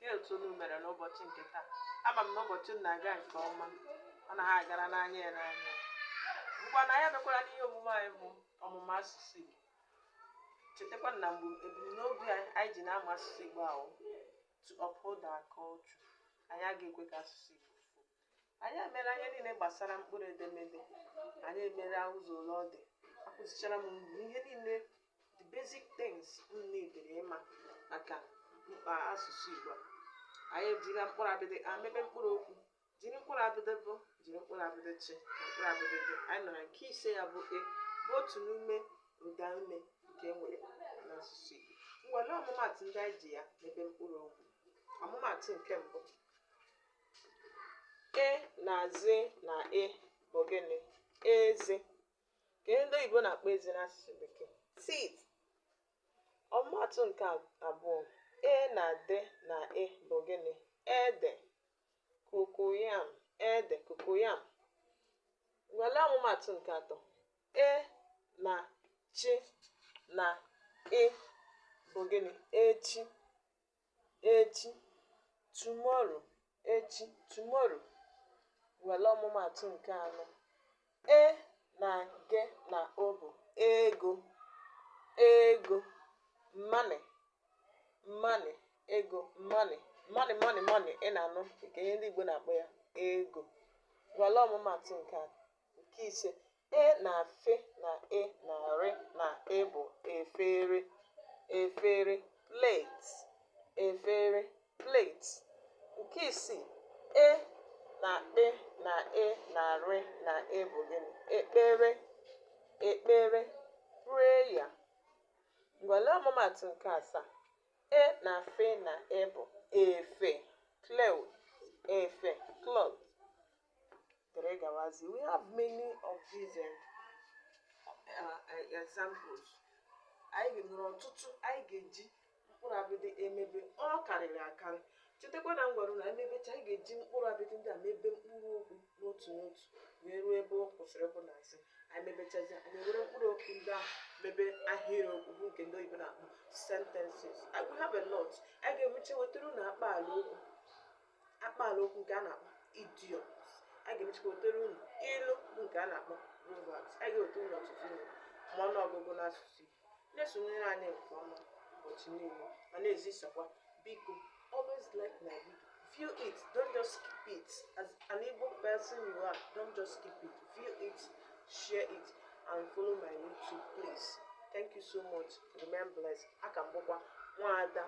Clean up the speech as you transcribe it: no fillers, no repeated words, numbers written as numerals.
Kee otu unu mere n'ụbọchị nke taa? Ama m na ụbọchị unu na-aga nke ọma, ọ na ha agara n'anya ya n'anya. Ngwa, na ya bịakwara n'ihe omume anyị bụ ọmụmụ asụsụ Igbo. Chetakwa na mgbe ebumnobi anyị ji na-amụ asụsụ Igbo ahụ, to uphold our culture. Anyị agaghị ekwe ka asụsụ Igbo fuo. Anyị emeela ihe niile gbasara mkpụrụ edemede. Anyị emeela ụzọ ole ọ dị. Akụzichara m ihe niile, the basic things m needịrị ịma maka mkpa asụsụ Igbo. Anyị ejila mkpụrụ abịdị a mebe mkpụrụ okwu, jiri mkpụrụ abịdị bụ, jiri mkpụrụ abịdị chi na mkpụrụ abịdị dị. Anyị nọ na nke ise, ya bụ e, bụ otu n'ime ụda ume nke e nwere n'asụsụ Igbo. Ngwa, lee ọmụmaatụ ndị anyị ji ya mebe mkpụrụ okwu. Ọmụmaatụ nke mbụ: e na z na e bụ gịnị? Eze. Ka ihe ndị oyibo na-akpọ eze n'asụsụ Bekee? Teeth. Ọmụmaatụ nke abụọ: e na d na e bụ gịnị? Ede, cocoyam. Ede, cocoyam. Were ọmụmaatụ nke atọ: e na chi na ị bụ gịnị? Echi, echi, tomorrow. Echi, tomorrow. Were ọmụmaatụ nke anọ: e na g na o bụ ego, ego, money, money, ego, money, money, money, money. Ị na-anụ nke ihe ndị Igbo na-akpọ ya ego. Were ọmụmaatụ nke ise: e na f na e na r na e bụ efere, efere, plate, efere, plate. Nke isii: e na kp na e na r na e bụ gịnị? Ekpere, ekpere, prayer. Ngwa, lee ọmụmaatụ nke asaa: e na f na e bụ efe, cloth, efe, cloth, dịrị gawazi. We have many of these examples. Anyị nwere ọtụtụ anyị ga-eji mkpụrụ abịdị emebe. Ọ karịrị akarị. Chetakwa na m gwara unu, emebecha, anyị ga-eji mkpụrụ abịdị ndị a mebe mkpụrụ okwu n'otu n'otu wee ruo ebe ọ kwụsịrị, bụ na asị anyị mebechazi, anyị were mkpụrụ okwu ndị ahụ mebe ahịrịokwu, bụ nke ndị oyibo na-akpọ sentences. We have a lot. Anyị ga-emecha wetara unu akpaala okwu, akpaala okwu nke a na-akpọ idioms. Anyị ga-emechakwa wetara unu ilu, bụ nke a na-akpọ proverbs. Anyị ga-eweta unu ọtụtụ ihe ma ọnụọgụgụ n'asụsụ Igbo. Na-esonyere anyị nke ọma ụbọchị niile ma na-ezisakwa. Biko, always like my video, view it, don't just skip it. As an Igbo person you are, don't just skip it. View it, share it and follow my YouTube, please. Thank you so much. Remain blessed. Aka m bụkwa nwaada.